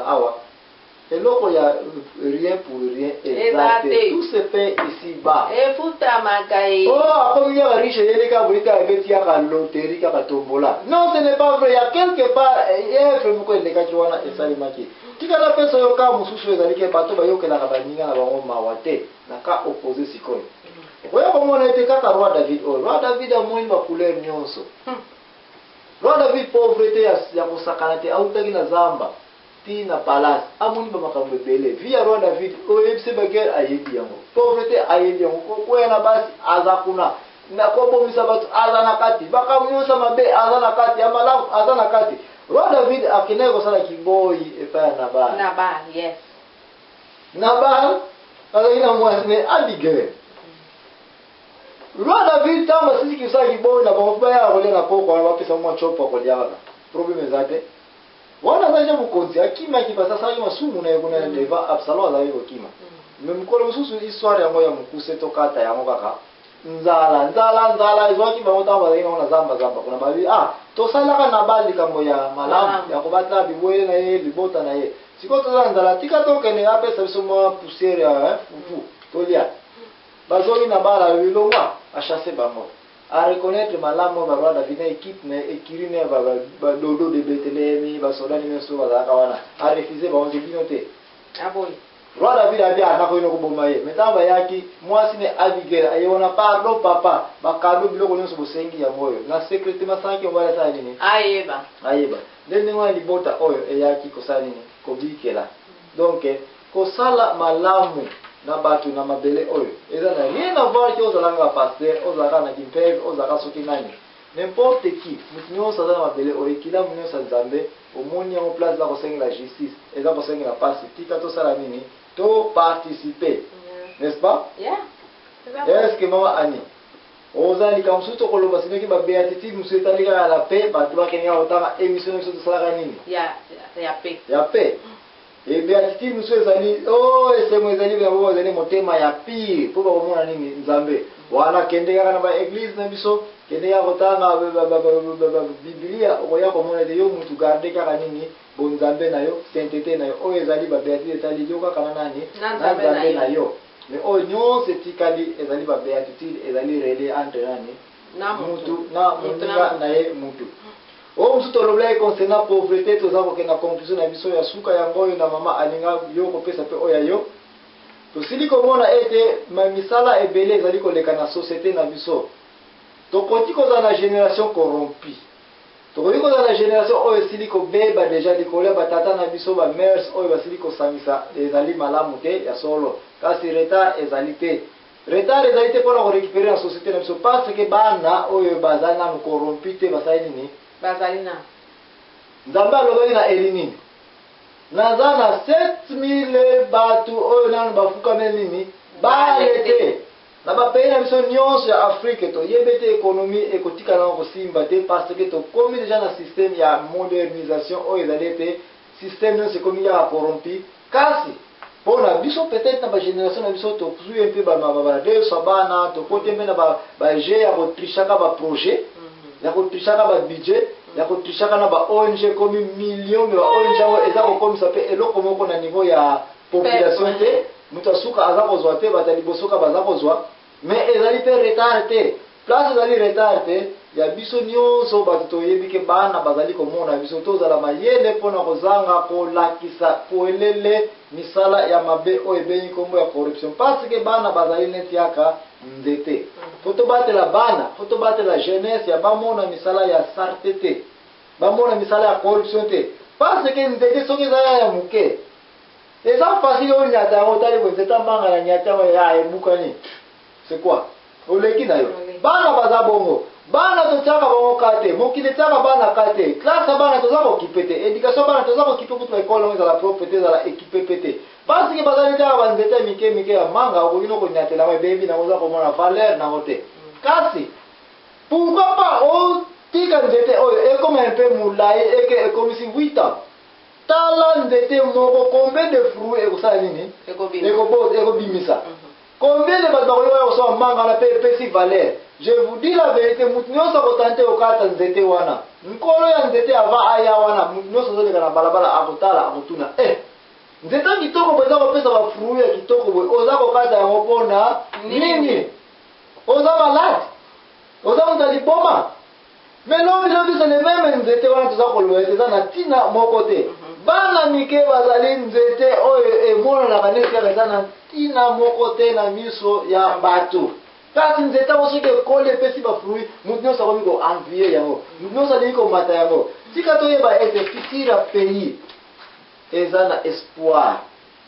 awa, eloko ya rien pour rien eza te. Tout se paie ici bas. Efutamaka ye. Oh, akomi kaka riche, eyeli kaka boye, kaka ebeti kaka loterie, kaka tombola. Non, ce n'est pas vrai. Ya quelque part œuvre moko elekaki wana, esalemaki. Tika napesa yo ka mosusu ezali ke bato bayokelaka baninga na bango mawa te. Na cas opposé sikoyo, okoya komona ete kaka roi David oyo, roi David amoni bacouleur nyonso. Roi David, pauvreté ya kosakana te, autaki na zamba ti na palace, amoni bamakambo ebele. Vie ya roi David, oyebisi baguerre, ayebi yango, pauvreté ayebi yango, kokwea na basi aza kuna, na kobomisa bato aza na kati, makambo nyonso mabe aza na kati, ya malamu aza na kati. Roi David akendaki kosala kiboyi epai ya Nabal. Nabal, yes. Nabal azalaki na mwasi ne Abigail. Roi David, ntango basiliki kosala kiboyi na bango, bayaka kolia na poko wana, bapesa mwa copo ya kolia kaka, problème eza te. Wana azalaki na mokonzi, akimaki parce asalaki masumu na ye kuna devant Absalom, azalaki kokima. Mais mokolo mosusu, histoire yango ya mokuse, tokata yango kaka, nzala, nzala, nzala ezwaki bango ntango bazalaki nango na zamba zamba kuna. Babi: "Ah, tosalaka na ba likambo ya malamu ya kobatela bibwele na ye, libota na ye. Sikoyo toza na nzala, tika tokende, apesa biso mwa poussière ya fufu tolia." Bazongi na bala lilongwa, achasse bango, areconnaître malamu oyo baroi David na équipe na ekiri na badodo de Bethlehemi, basoda nyonso bazalaka wana, arefuse bango te, bino te. Aboyi. Roi David abi anakoki koboma ye. Mais ntango bayaki, mwasi ne Abigail aye wana: "Pardon papa, bacadeau, biloko nyonso bosengi, yango oyo." Na secret masalaki mobali asala nini? Ayeba. Ayeba. Nde ndenge wana libota oyo eyaki kosala nini? Kobikela. Donc kosala malamu na bato na mabele oyo eza na rien à voir ke ozalaka kaka pasteur, ozalaka na kimpeve, ozalaka soki nani, n'importe qui. Moto nyonso aza na mabele oyo, ekilamu nyonso ya Nzambe, omoni yango place eza kosengela justice, eza kosengela mpasi, tika tosala nini? Toparticipe, n'est-ce pas? Yeah. Est ce que mama Ani oza likambo mosusu tokoloba? Sinoki babéatitude mosusu etali kaka na pe bato bakende kaka kotanga émission na biso, tosalaka nini? Ya pe. Ya pe ebéatitude mosusu ezali o esengo, ezali bango ezali motema ya pire mpo bakomona nini? Nzambe. Wana kende kaka na baéglise na biso, kende kaka kotanga Bibilia, okoya komona ete yo mutu garde kaka nini? Bonzambe na yo, sainteté na yo. Oyo ezali babéatitude etali yo kaka na nani? Na Nzambe na yo. Mais oyo nyonso etikali ezali babéatitude, ezali relais entre nani? Na mutu na moninga na ye mutu. Oyo mosusu tolobelaki concernant pauvreté, toza kokende na conclusion na biso ya suka yango oyo na mama Alinga yo kopesa mpe oyo ya yo. Tosili komona ete misala ebele ezali koleka na société na biso. Tokoki kozala na génération corrompue, tokoki kozala na génération oyo esili kobeba déjà likolo ya batata na biso, bamœurs oyo basili kosangisa ezali malamu te ya solo. Kasi retard ezali te, retard ezali te mpona korécupérer na société na biso, parce que bana oyo bazali nanu corrompu te, basali nini? Bazali na Nzambe alobaki na Eli nini? "Naza na 7000 bato oyo nanu bafukameli nini? Bale te." Na bapays na biso nyonso ya Afrique, toyebi ete économie ekotikala na kosimba te, parce que tokomi déjà na système ya modernisation oyo ezali ete système nyonso ekomi kaka corrompu. Kasi mpo na biso, peut-être na bagénération na biso, tozwi mpe badeso bana, tokoti mpe na baje ya kotrichaka baprojet, ya kotrichaka babudget, ya kotrichaka na ba ONG. Ekomi million, mais ba ONG yango eza kokomisa mpe eloko moko na niveau ya population te. Moto asuka aza kozwa te, bato ya liboso ka baza kozwa. Mais ezali mpe retard te, place ezali retard te ya biso nyonso bato toyebi ke bana bazali komona biso. Tozala mayele mpona kozanga kolakisa polele misala ya mabe oyo ebengi nkombo ya corruption, parce que bana bazali neti yaka nzete. Fo tobatela bana, fo tobatela jeunesse ya bamona misala ya saleté te, bamona misala ya corruption te, parce que nzete soki eza ya moke, eza facile onyata yango. Otali boye, nzete amanga na nyata yango, ya ebukani, c'est quoi? Oleki na yo. Bana baza bongo. Bana totiaka bango ka te, mokili etiaka bana ka te, classe ya bana toza kokipe te, éducation ya bana toza kokipe kutu baécole yango ezala propre te, ezala équipé pe te, parce que bazali kaka banzete ya mike mike ya manga. Okoki no konyatela yango, ebebi nango, oza komona valeur nango te. Kasi pourquoi pas otika nzete oyo ekoma mpe molai, eke ekomisi 8 ans? Tala nzete moko, combien de fruits ekosala nini? Ekobimisa. Combien de bato bakoki koya kosala manga wana mpe epesi valeur? Je vous dis la vérité, moto nyonso akotante kokata nzete wana, nkolo ya nzete avant aya wana, moto nyonso azoleka na balabala akotala, akotuna: "Eh, nzete ya kitoko boye, eza kopesa bafruit ya kitoko boye, oza kokata yango mpona nini? Oza malade? Oza moto ya liboma?" Mais lobi lobi, c'est le même nzete wana toza koloba ete eza na ntina moko te. Bana mike bazali nzete oyo emonanaka neti kaka eza na ntina moko te na miso ya bato, kasi nzete yango soki ekoli, epesi bafruit, moto nyonso akomi koenvier yango, moto nyonso alingi komata yango. Tika toyeba ete futur ya pays eza na espoir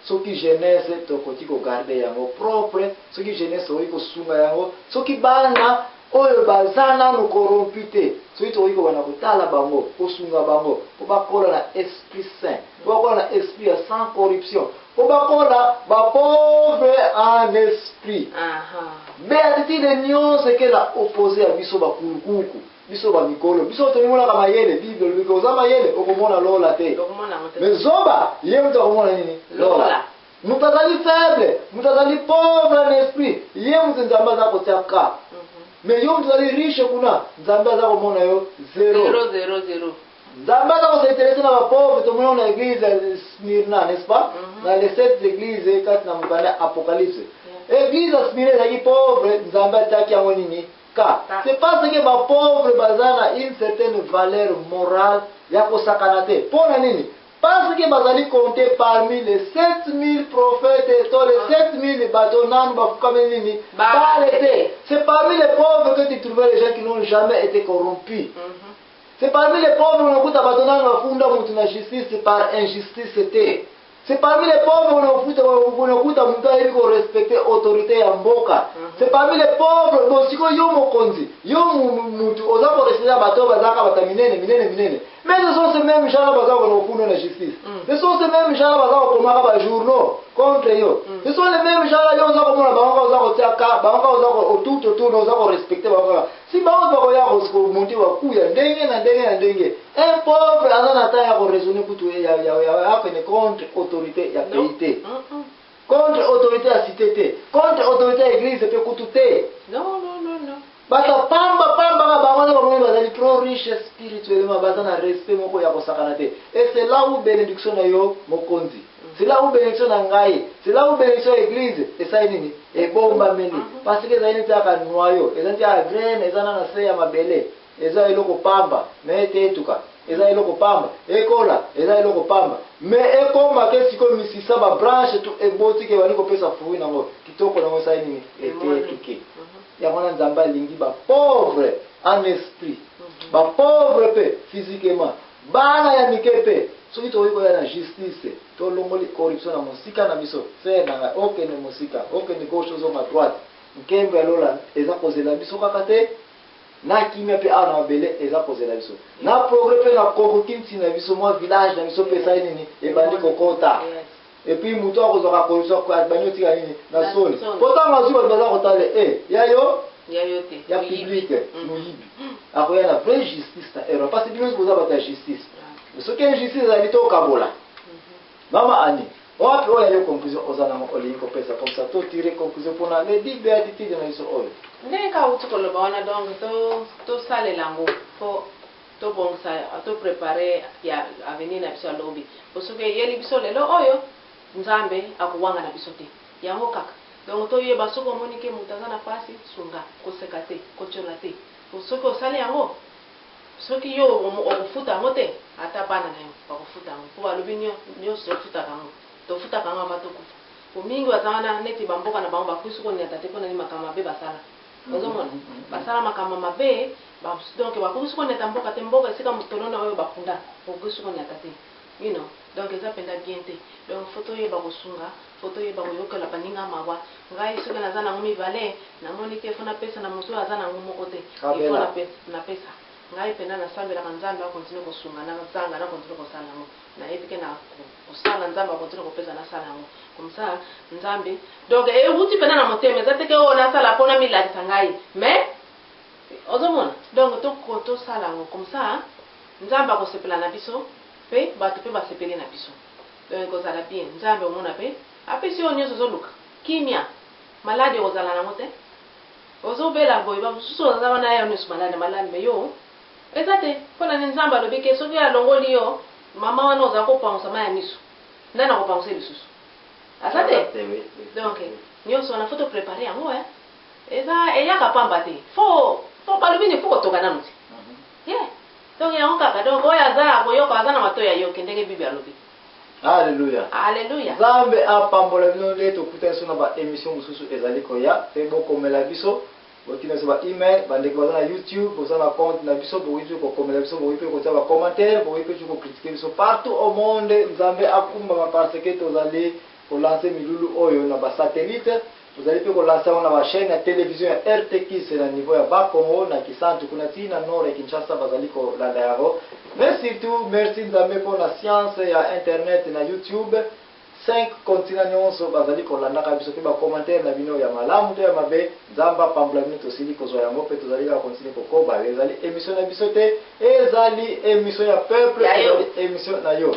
soki jeunesse tokoki kogarder yango propre, soki jeunesse tokoki kosunga yango, soki bana oyo baza nanu corrompu te, soki tokoki kobanda kotala bango, kosunga bango mpo bakola na Esprit Saint, mpo bakola na esprit ya sans corruption, mpo bakola bapauvre en esprit. Béatitude nyonso ekela opposé ya biso bakulukuku, biso bamikolo, biso tomimonaka mayele. Bible elobi: "Oza mayele, okomona lola te." Okomona yango te. Mais zoba ye moto akomona nini? Lola. Moto azali faible, moto azali pauvre en esprit, ye moto Nzambe aza kotia ka. Mais yo moto azali riche kuna, Nzambe aza komona yo zero. Zero, zero, zero. Nzambe aza kos'intéresser na bapauvre. Tomoni na église ya Smyrna, n'est-ce pas? Na les sept églises kati na mokanda ya Apocalypse, église ya Smyrna ezalaki pauvre, Nzambe atiaki yango nini? Ka. Ka. C'est parce que bapauvre baza na une certaine valeur morale ya kosakana te. Mpo na nini? Parce que bazali compté parmi les 7000 prophètes to les 7000 bato nanu bafukameli nini? Baale. Baale te. C'est parmi les pauvres que tu trouvais les gens qui n'ont jamais été corrompus. C'est parmi les pauvres onakuta bato nanu bafunda mutu na justice par injustice te. C'est parmi les pauvres onakuta mutu ayebi korespecter autorité ya mboka. C'est parmi les pauvres. Bon, sikoyo yo mokonzi, yo mutu oza korespecter bato oyo bazalaka bato ya minene minene minene, mais ce sont ces mêmes gens là baza kokende kofunda na justice. Ce sont ces mêmes gens là baza kokomaka bajournaux contre yo. Ce sont les mêmes gens là yo oza komona bango kaka oza kotia ka bango kaka, oza tout autour, oza korespecter bango kaka. Si bango bakoya komonter bakuya ndenge na ndenge na ndenge, un pauvre aza na temps ya koraisonner kutu akende contre autorité ya pays te, contre autorité ya cité te, contre autorité ya église mpe kutu te. Non, non, non, non. Bato pamba pamba ka bango wana, bamoni bazali trop riche spirituellement, baza na respect moko ya kosakana te. Et c'est là où bénédiction na yo mokonzi, c'est là où bénédiction na ngai, c'est là où bénédiction ya église esali nini? Ebombameli. Parce que ezali neti kaka noyau, eza neti kaka graine, eza na se ya mabele, eza eloko pamba, mais ete etuka eza eloko pamba, ekola eza eloko pamba, mais ekoma ke sikoyo misisa, babranche tu ebotiki, ebandi kopesa fruit nango kitoko nango, esali nini? Ete etuke. Yango wana Nzambe alingi bapauvre en esprit, bapauvre mpe physiquement, bana ya mike mpe. Soki tokoki koya na justice, tolongoli corruption na mosika na biso. Frère na ngai, okende mosika, okende gauche, ozonga droite, nkembo ya lola eza kozela biso kaka te na kimia mpe awa na mabele eza kozela biso na progrès mpe na kokoki ntina biso. Mwa village na biso mpe esali nini? Ebandi kokota. Et puis moto akozwaka corruption bandi otika nini? Na soni. Po ntango azwi, bato baza kotala e ya yo. Ya yo te. Ya Moyibi. Public moyibi akoya na vraie justice na erreur, parce que bino nyonso boza bato ya justice. Soki injustice ezali, tokabola. Mama Ani, wapi oyo yayo conclusion oza nango, olingi kopesa comme ça totire conclusion mpona les 10 béatitude na biso oyo? Ndenge kaka uti koloba wana, donc tosalela yango mpo tobongisa, toprépare ya avenir na biso ya lobi, po soki eyeli biso lelo oyo, Nzambe akowanga na biso te. Yango kaka. Donc toyeba, soki omoni ke moto aza na pasi, sunga, koseka te, kotiola te, po soki osali yango, soki yo okofuta yango te, ata bana na yo bakofuta yango, mpo balobi nyonso tofutaka yango, tofutaka yango ava tokufa. Po mingi baza wana neti bamboka na bango bakwisi koniata te. Mpo nani? Makambo mabe basala, ozomona basala makambo mabe, donc bakoki koniata mboka te, mboka esika motolona oyo bakunda, okoki koniata te. Donc eza mpenza bien te. Donc faut toyeba kosunga, faut toyeba koyokela baninga mawa. Ngai soki naza nango mibale, namoni te faut napesa na moto oyo aza nango moko te. Kabela. Il faut napesa. Ngai mpenza nasambelaka Nzambe akontinue kosunga, nazanga nakontinue kosala yango. Nayebi ke na kosala, Nzambe akontinue kopesa, nasala yango comme ça. Nzambe, donc ewuti mpenza na motema, eza teke oyo nasala mpona milakisa ngai, mais ozomona, donc tosala yango comme ça, Nzambe akosepela na biso mpe bato mpe basepeli na biso. Donc ekozala bien. Nzambe omona mpe apesi oyo nyonso ozoluka, kimia, maladi ekozala nango te. Ozobela boye, bamosusu baza wana ya nyonso malade malade, mais yo eza te. Mpona nini? Nzambe alobi ke soki alongoli yo mama wana, oza kopangusa mai ya miso, nani akopangusa lisusu? Aza te. Donc nyonso wana, faut toprépare yango. Eza eyaka pamba te. Faut balobi ni faut kotoka nanu ti ye. Donc yango kaka. Donc oyo aza akoyoka, aza na matoi, ayoki ndenge Bible alobi. Alleluya. Alleluya. Nzambe apambola bino. Nde tokutani so na baémission mosusu ezali koya. Mpe bokomela biso, botina biso baemail. Bandeko baza na YouTube, boza na compte na biso, bokoki mpe kokomela biso, bokoki mpe kotia bacommentaire, bokoki mpe kocritiquer biso partout au monde. Nzambe akumbama, parce que tozali kolancer milulu oyo na basatellite, tozali mpe kolancer yango na bachaîne ya télévision ya RTKIS na niveau ya Bakongo, na Kisantu kuna, ti na nord ya Kinshasa bazali kolanda yango. Mais surtout, merci Nzambe mpona science ya internet na YouTube. 5 continent nyonso bazali kolandaka biso. Mpe bacommentaire na bino ya malamu to ya mabe, Nzambe apambola bino. Tosili kozwa yango mpe tozali kaka continuer kokoba. Ezali émission na biso te, ezali émission ya peuple. Ya yo. Ezali émission na yo.